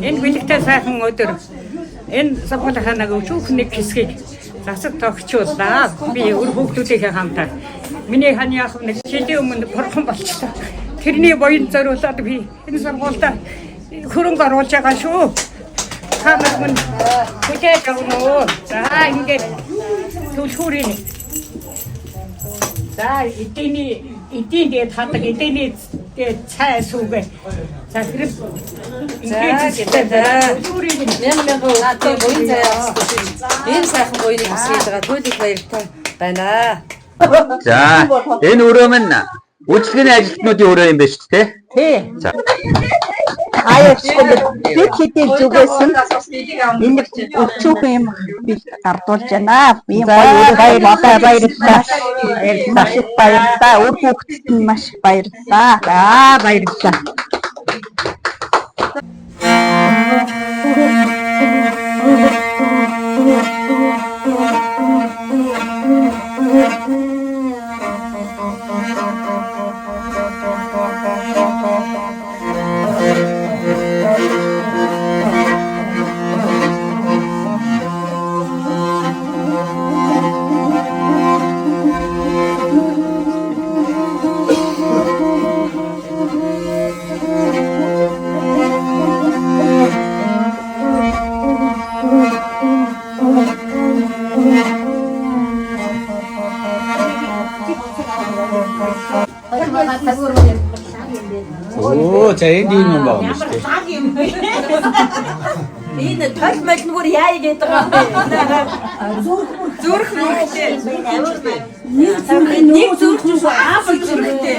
Энэ бэлэгтэй сайхан өдөр энэ сургуулийнхаа нэг өчүүхэн нэг хэсгийг засаг тогтчууллаа. Би өр хүүхдүүдийнхээ хамтаар. Миний хань яах вэ? Нэг жилийн өмнө бурхан болчлоо. Тэрний буян зориулаад би энэ сургуультай хөрөнгө оруулж байгаа шүү. Та нар мань хүлээж авна уу? За, ингээд түлхүүрийн. За, эдийн эдийн тэгээд хадаг эдийн тэгээд цай сүүгээ. За, хэрэг За, ингээд за. түлхүүрийн Мянга мянган өвдөө буян заяа өсөж ийм сайхан буяныг өсгөж байгаа туйл их баяртай байна. За, энэ өрөө минь үйлчлэгээний ажилтнуудын өрөө юм байна шүү дээ. Тий. За. Аяа бид хэдий зүгээсэн энэ өчүүхэн юм би гардуулж байна. Ийм гоё өрөө Баярлалаа, баярлалаа. Маш их баярлалаа. Үр хүүхдэд нь маш их баярлалаа. За, баярлалаа. Оо, за, энд ийм юм байгаа юм шүү дээ. Энэ тол молногоор яа гэдэг байгаа юм бэ? Зүрх мөрхтэй. Нэг зүрх зүрх аав зүрхтэй.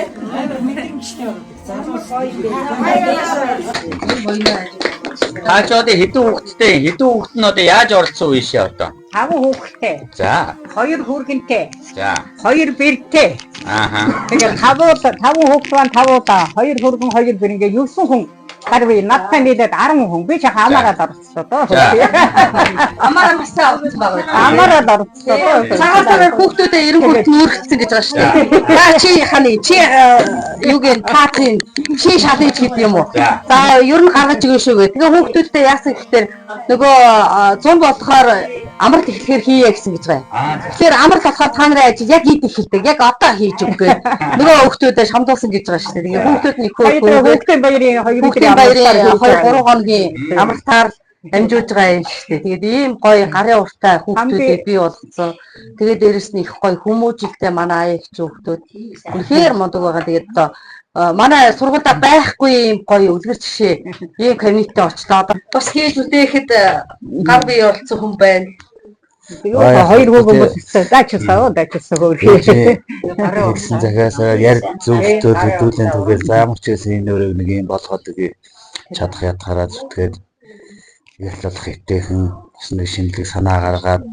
Та ч одоо хэдэн хүүхэдтэй, хэдэн хүүхэд нь одоо яаж оролцсон үе шээ одоо? Таван хүүхэдтэй, хоёр хүргэнтэй, хоёр бэртэй. Тэгээд тавуул таван хүүхэд маань тавуулаа. Хоёр хүргэн, хоёр бэр, ингээд 9 хүн гар бие надтай нийлээд 10 хүн. Би ч амаараа л оролцсон доо. Амаараа бас авсан байгаа. Амаараа л оролцсон доо. Цагаан хүүхдүүдээ 90 хүүхд нүүрхсэн гэж байгаа шүү дээ. За, чи ханы чи юу гэн таатын чи шалын ч гэдэг юм уу? За. За, ер нь гаргаж өгөө шүү гэ. Тэгээ хүүхдүүдтэй яасан гэхээр нөгөө 100 болохоор амралт эхлэхээр хийе гэсэн гэж байгаа. Тэгэхээр амралт болохоор та нарын ажил яг ийд эхэлдэг. Яг одоо хийж өгөх гэ. Нөгөө хүүхдүүдээ шамдуулсан гэж байгаа шүү дээ. Тэгээ хүүхдүүд нь их Хоёр хүүхдийн баярын хоёр Хүүхдийн баярын 2 3 хоногийн амралтаар дамжуулж байгаа юм шүү дээ. Тэгээд ийм гоё гарын уртай хүүхдүүдийг бий болгоцсон. Тэгээд дээрэс нь их гоё хүмүүжлтэй манай аяагч хүүхдүүд үнэхээр мундаг байгаа. Тэгээд одоо манай сургуульд байхгүй ийм гоё үлгэр жишээ ийм кабинеттэй очлоо. Бас хийж үдээхэд гар бие оролцсон хүн байна. Юу хоёр хүүхэн болчихсон. Даачсан, даачсан хөөрхий. Тэгсэн захиасаа ярь зөвхтөө хэдүүлэн түгээл за ямар ч байсан энэ өрөөг нэг юм болгоод өгье. Чадах ядахаараа зүтгээд ярил болох эвтэйхэн бас нэг шинэлэг санаа гаргаад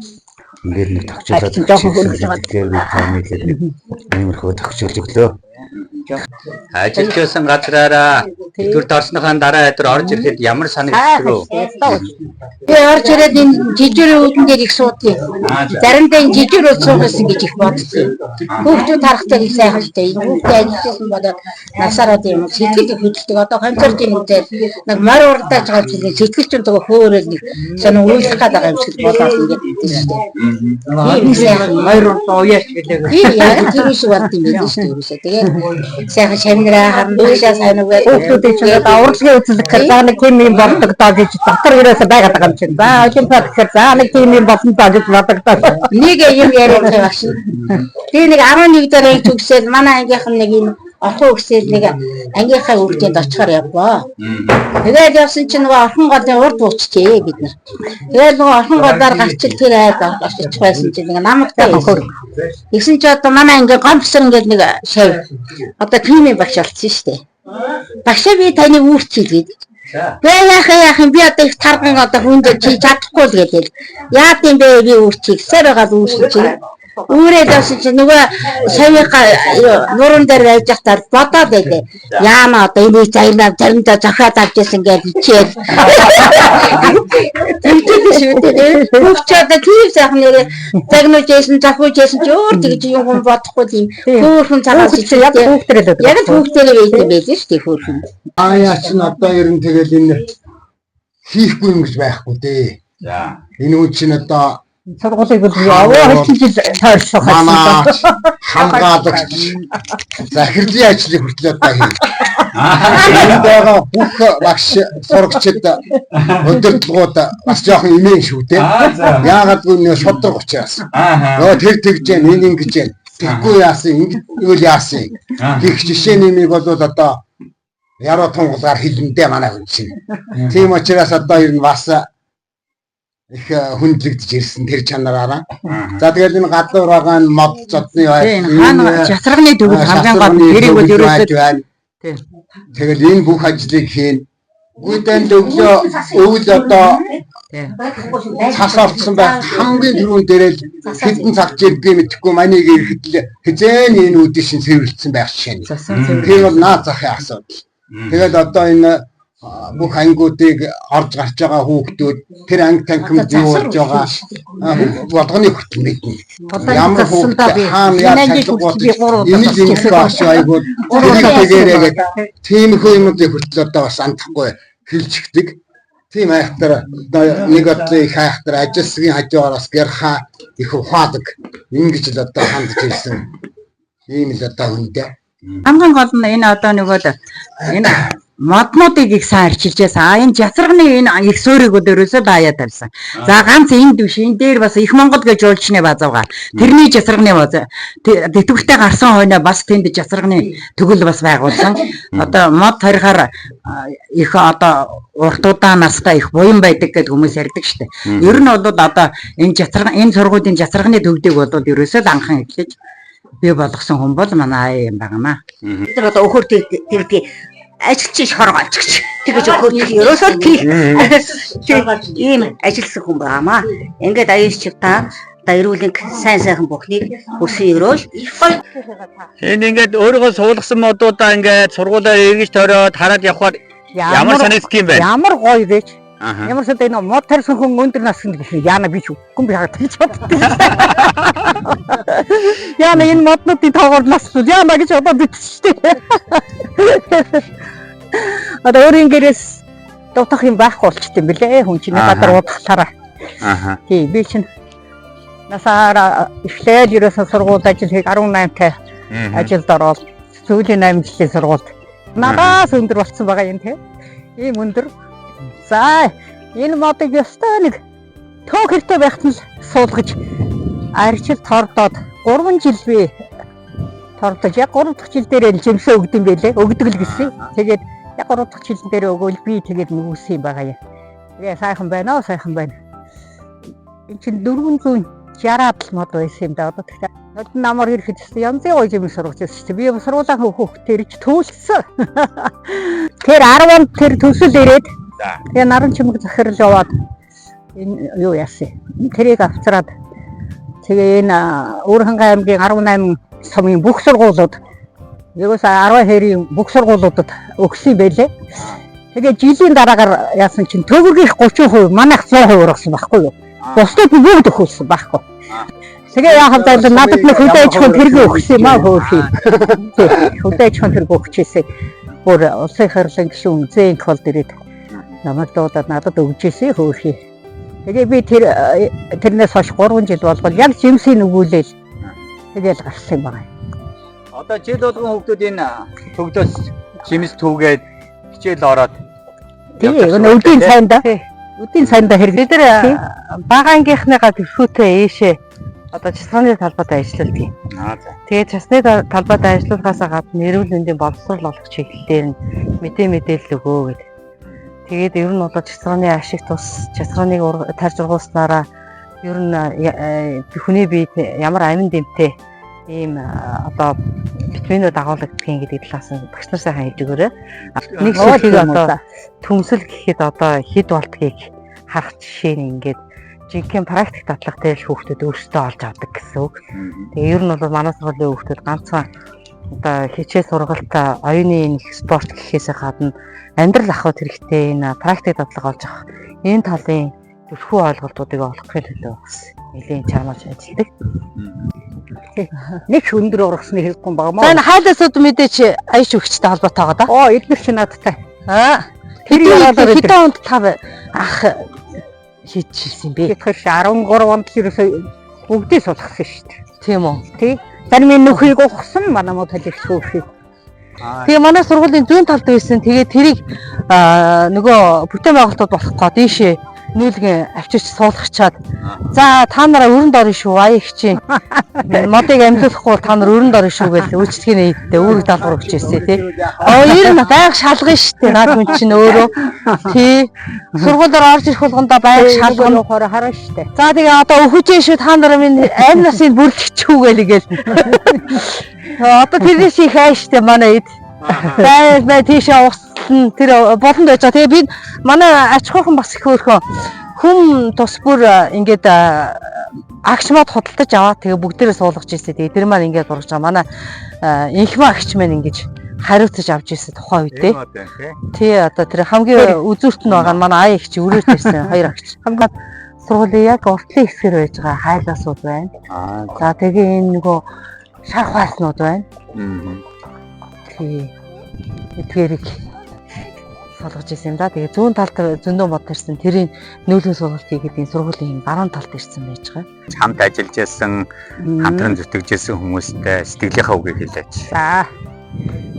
ингээд нэг тохижуулаад Ажил жоохон хөргөж байгаа. Тэгэхээр би та нийлээд нэг иймэрхүү тохижуулж өглөө. Ажиллаж байсан газраараа тэтгэврт орсныхаа дараа өдөр орж ирэхэд ямар санагддаг вэ? Би орж ирээд энэ жижигрийн үүдэн дээр их суудیں۔ Заримдаа энэ жижигрүүд суугасан гэж их бодсон. Хүүхдүүд харахтаа их сайхан л дээ. Энэ хүүхдээ ажилласан болоод насаар одоо юм сэтгэл их хөдөлдөг. Одоо концертын үдээр нэг морь урдаач байгаа юм шиг сэтгэл чинь тэгээ хөөрөөл нэг сонин уйлах гээд байгаа юм шиг болоод ингээд идэв шүү дээ. Тийм сайхан Хоёр урдаа уяач гэлээ. Тийм, яг тэр шиг болд юм байл шүү дээ ерөөсөө. Тэгээд сайхан шамнараа харна, багшаа сайн уу. Хүүхдүүдийн чинь одоо урлагийн үзлэг гэхээр за нэг тийм юм болдог доо гэж дотор ерөөсөө байгаад байгаа юм чинь. За, олимпиад гэхээр за нэг тийм юм болно доо гэж бодогдоо. Нэг юм яриад байгаа багш. Би нэг 11 дээр анги төгсөөл манай ангийнхан нэг юм орхон өгсөөл нэг ангийнхаа хүүхдэнд очихоор явбаа. Тэгээд явсан чинь нөгөө орхон голын урд буучжээ бид нар. Тэгээд нөгөө орхон голоор гарчил тэр айд очиж байсан чинь нэг намагтай байсан. Тэгсэн чи одоо манай анги гомсор ингээд нэг шав. Одоо тимийн багш болсон шүү дээ. Багшаа, би таны үүрчил гэдэг. Бэ яах яах юм, би одоо их тарган одоо хүнд чи чадахгүй л гэлээ. Яад юм бэ, би үүрчих. Сэр байгаа үүрсэн чинь. Үүрээд явсан чинь нөгөө савийнхаа нуруунд дээр байж байхдаа бодоод байлээ. Яама одоо энийг заримдаа заримдаа зохиод авч ирсэн гэж хичээл. Тэгдэг шүү дээ. Хүүхд чи одоо тийм сайхан нэрээ загнуулж яасан, зохиулж яасан чи өөр тэгж юм хүн бодохгүй тийм хөөхөн цагаас Хүүхд чинь яг хүүхдэрээ л Яг л хүүхдэрээ байт юм байл шүү дээ хөөхөн. Аяа чинь одоо ер нь тэгэл энэ Хийхгүй юм гэж байхгүй дээ. За. Энэ үн чинь одоо Сургуулийг бол яваа хэдэн жил тойрсон манаач, хамгаалагч, захирлын ажлыг хүртэл одоо хий. Энд байгаа бүх багш сурагчид удирдлагууд бас жоохон имэн шүү дээ. Аа за. Яагаад гэвэл нөө шудраг учраас. Аа. Нөгөө тэр тэгж जैन, энэ ингэж जैन. Тэгэхгүй яасан, ингэвэл яасан. Гэх жишээ нэмийг бол одоо яруу тунгалгаар хэлэндээ манай хүн чинь. Тийм учраас одоо ер нь бас их хүндлэгдэж ирсэн тэр чанараараа. За тэгэл энэ гадуур байгаа энэ мод зодны бай. Тийм хаана шасарганы төгөл хамгийн гол нь тэрийг бол ерөөсөө байна. Тийм. Тэгэл энэ бүх ажлыг хийн. Гүйдэнд өглөө өвөл одоо цас орцсон байх хамгийн түрүүн дээрэл хэдэн цаг жирдгийг мэдэхгүй маныг ирэхэд л хизээн энэ үүдийн шин цэвэрлсэн байх жишээ нь. Тэр бол наад захын асуудал. Тэгэл одоо энэ бүх ангиудыг орж гарч байгаа хүүхдүүд тэр анги танхимд юу болж байгаа болгоны хүртэл мэднэ. Ямар хүүхд хаана яаж цахилга буудаж энэ л ингэх ааш айгуу тэрийг тэгээрэй гэдэг тиймэрхүү юмнуудыг хүртэл одоо бас андахгүй хэлчихдэг. Тийм айхтар одоо нэг бодлын их айхтар ажилсгийн хажуугаар бас гэрхаа их ухаалаг ингэж л одоо хандж ирсэн ийм л одоо хүндээ. Хамгийн гол нь энэ одоо нөгөө л энэ моднуудыг их сайн арчилжээс а энэ жацарганы энэ их суурийг ерөөсөө даяа тавьсан. За ганц энд биш энэ дээр бас их Монгол гэж жуулчны базавга. Тэрний жацарганы баз тэтгэвртэй гарсан хойноо бас тэнд жацарганы төгөл бас байгуулсан. Одоо мод тарихаар их одоо урт удаан настай их буян байдаг гэдээ хүмүүс ярьдаг штэ. Ер нь бол одоо энэ жацарга энэ сургуулийн жацарганы төвдийг бол ерөөсөө л анхан эхлэж бий болгосон хүн бол манай аяа юм байнамаа. Бид нар одоо өхөр тэгдэг ажилч хоргоолч гэж. Тэгэж өхөр ерөөсөө тийм ийм ажилсан хүн байгаамаа. Ингээд аяаш та одоо эрүүлэнг сайн сайхан бүхнийг хүсэн өрөөл. Энэ ингээд өөрийгөө суулгасан модуудаа ингээд сургуулиар эргэж тойроод хараад явхаар ямар санагддаг юм бэ? Ямар гоё вэ? Аа. Ямар ч энэ мод тарьсан хүн өндөр наснд гэх яана би ч үгүй би хагтаж боддог. Яана энэ моднуудын тоогоор нас яана гэж бодоод иччихтэй. Одоо өөрийн гэрээс дутах юм байхгүй болчт юм бэлээ хүн чинь газар удахлаараа. Аа. Тий би чинь насаараа эхлээл ерөөсөн сургууль ажил хийх 18 тай ажилд ороод сүүлийн 8 жилийн сургуульд надаас өндөр болцсон байгаа юм те. Ийм өндөр. За энэ модыг ёстой нэг төөх хэрэгтэй байхад нь л суулгаж арчил тордоод 3 жил би тордож яг 3 дахь жил дээр л жимсээ өгд юм байлээ. Өгдөг л гэсэн. Тэгээд яг 3 дахь жил дээр өгөөл би тэгээд нүгсэн юм байгаа юм. Тэгээ сайхан байна уу сайхан байна. Энд чинь 460-аад л мод байсан юм да. Одоо тэгэхээр нодон намар ирэхэд гэсэн янзын гоё жимс сургаж байсан шүү дээ. Би сургуулаа хүүхдээ ирж төлсөн. Тэр 10 онд тэр төсөл ирээд тэгээ наран чимэг захирал яваад энэ юу яасан. Тэрийг авчраад тэгээ энэ Өвөрхангай аймгийн 18 сумын бүх сургуулиуд ерөөсөө 10 хэрийн бүх сургуулиудад өгсөн байлээ. Тэгээ жилийн дараагаар яасан чинь төвөргийнх 30%, манайх 100% өргөсөн байхгүй юу? Бусдад нь бүгд өгүүлсэн байхгүй. Тэгээ яахав зайлаа надад нэг хөдөө аж ахуйн тэрэг өгсөн юм аа хөөхий. Хөдөө аж ахуйн тэрэг өгчээсэй. Бүр улсын харлан гишүүн зээнх болд ирээд намайг дуудаад надад өгчээсэй хөөхий. Тэгээ би тэр тэрнээс хойш 3 жил болгол яг жимсийн өгүүлэл тэгэл гарсан юм байна. Одоо жил болгон хүүхдүүд энэ төгдөөс жимс түүгээд хичээл ороод Тий, өдийн цайнда. Өдийн цайнда хэрэг. Бид нар бага ангийнхныгаа түвшүүтэй ээшээ одоо часганы талбайд ажилладаг. Аа за. Тэгээд часны талбайд ажиллахаас гадна эрүүл мэндийн боловсрол олох чиглэлээр нь мэдээ мэдээлэл өгөө гэдэг. Тэгээд ер нь бол часганы ашиг тус часганыг тарж ургуулснараа ер нь хүний биед ямар амин дэмтэй ийм одоо витаминууд агуулгадгийг гэдэг талаас нь багш нар сайхан хэлж өгөөрэй. Нэг шилхийг одоо төмсөл гэхэд одоо хэд болтгийг харах жишээ нь ингээд жинхэнэ практик дадлага дээр л хүүхдүүд өөрсдөө олж авдаг гэсэн үг. Тэгээ ер нь бол манай сургуулийн хүүхдүүд ганцхан одоо хичээл сургалт оюуны энэ их спорт гэхээсээ гадна амьдрал ахуйд хэрэгтэй энэ практик дадлага олж авах энэ талын түлхүү ойлголтуудыг олохын төлөө бас нэлээд чармааж ажилладаг. Нэг өндөр ургасны хэрэггүй баг маа. За энэ хайласууд мэдээч аяш өгчтэй холбоотой байгаа да. Оо эднэр чи надтай. Аа. Тэр яриад Хэдэн онд та анх хийчихсэн юм бэ? Тэгэхээр 13 онд л ерөөсөө бүгдээ суулгасан шүү дээ. Тийм үү. Тий. Зарим энэ нөхрийг ухсан манай мод талигч хөөхийг. Тэгээ манай сургуулийн зүүн талд байсан. Тэгээ тэрийг нөгөө бүтээн байгуулалтууд болох гоо дийшээ нүүлгэн авчирч суулгачаад за та нараа өрөнд орно шүү аяа их чинь модыг амьлуулахгүй бол та нар өрөнд орно шүү гэж үйлчлэгээний эддээ үүрэг даалгавар өгч ирсэн тий. Оо ер нь байг шалгана шүү дээ наад хүн чинь өөрөө тий. Сургуулиар орж ирэх болгондоо байг шалгана. Шалгана хараа шүү дээ. За тэгээ одоо өхөжээ шүү та нар минь амь насыг бүрлэгч үү гээл гээл. Одоо тэрнээс их ай штэ манай эд. Бай бай тийшээ услан тэр болонд байж байгаа. Тэгээ би манай ач хойхон бас их хөөрхөн хүм тус бүр ингээд агчмаад худалдаж аваад тэгээ бүгдээрээ суулгаж ирсэн. Тэгээ тэр маань ингээд бургаж байгаа. Манай инхмаа агч маань ингэж хариуцаж авч ирсэн тухайн үедээ. Тий одоо тэр хамгийн үзүүрт нь байгаа нь манай ая эгч өрөөт ирсэн хоёр агч. Хамгийн сургуулийн яг уртлын хэсгэр байж байгаа хайлаасууд байна. За тэгээ энэ нөгөө шар хуайснууд байна. Тий. Эдгээрийг суулгаж ирсэн юм да. Тэгээ зүүн талд зөндөө мод ирсэн. Тэрийн нүүлгэн суулгалт хийгээд энэ сургуулийн баруун талд ирсэн байж байгаа. Хамт ажиллаж байсан, хамтран зүтгэж байсан хүмүүстэй сэтгэлийнхаа үгийг хэлээч. За.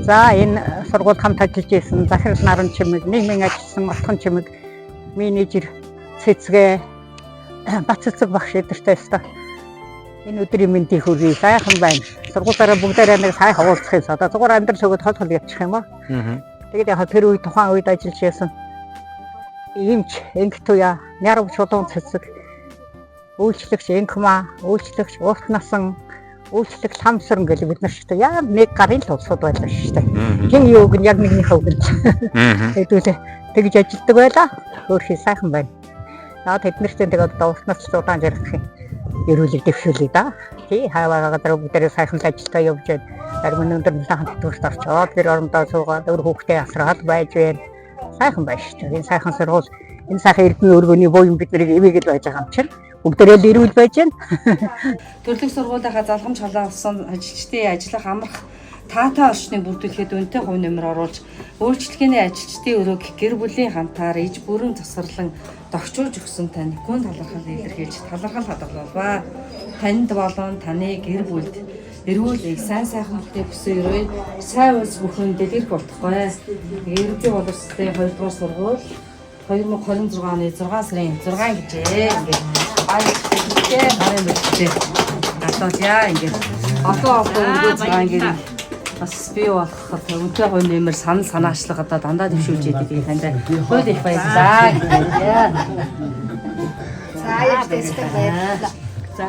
За энэ сургуульд хамт ажиллаж исэн Захирал Наран чимэг, нийгмийн ажилласан Отхон чимэг, менежер Цэцгээ, Бат цэцэг багш эдэртэй өстой. Энэ өдрийн мэндийг хүргэе. Сайхан байна. Сургуулаараа бүгдээрээ нэг сайхан уулзах юм. Одоо зугаар амьдрал өгөөд хол хол явчих юм аа. Тэгээд яг тэр үе тухайн үед ажиллаж байсан эмч Энхтуя, Нярав чулуун цэцэг, үйлчлэгч Энхмаа, үйлчлэгч урт насан, үйлчлэг ламсран гэж бид нар шүү дээ. Яг нэг гарын л улсууд байлаа шүү дээ. Хэн юуг нь яг нэгнийхээ үг нь. Хэдүүлээ тэгж ажилтдаг байлаа. Хөөрхий сайхан байна. За тэд нартэй тэгээд одоо урт нас удаан жаргах юм. Ерөөлөг дэвшүүлээ да. Тий хаваа газар бүгдээрээ сайхан л ажилдаа явж байна. Зарим нь өндөр сайхан тэтгэврт орчоод гэр орондоо суугаад өөр хүүхдээ асраад байж байна. Сайхан байна шүү дээ. Энэ сайхан сургууль, энэ сайхан эрдмийн өргөний буян бид нарыг ивээгэл байж байгаа юм чинь. Бүгдээрээ л эрүүл байж байна. Төрлөх сургуулийнхаа залгамж халаасан ажилчдын ажиллах амрах таатай орчныг бүрдүүлэхэд үнэтэй хувь нэмэр оруулж үйлчлэгээний ажилчдын өрөөг гэр бүлийн хамтаар иж бүрэн засварлан догчуулж өгсөн тань гүн талархал илэрхийлж талархал хадгалуулваа. Танд болон таны гэр бүлд эрүүл их сайн сайхан бүхнийг хүсэн өрөө сайн улс бүхэн дэлгэрэх болтугай. Эрдэнэ боловсролын 2 дугаар сургууль 2026 оны 6 сарын 6 гэжээ. Ингээд баярлалаа. Гарын мэндтэй. Гадуулъя ингээд. Одоо одоо өргөө цагаан гэрийг бас бий болоход үнэтэй хувь нэмэр санал санаачлага одоо дандаа дэвшүүлж идэг танд хууль их баярлалаа гэж. За баярлалаа. За.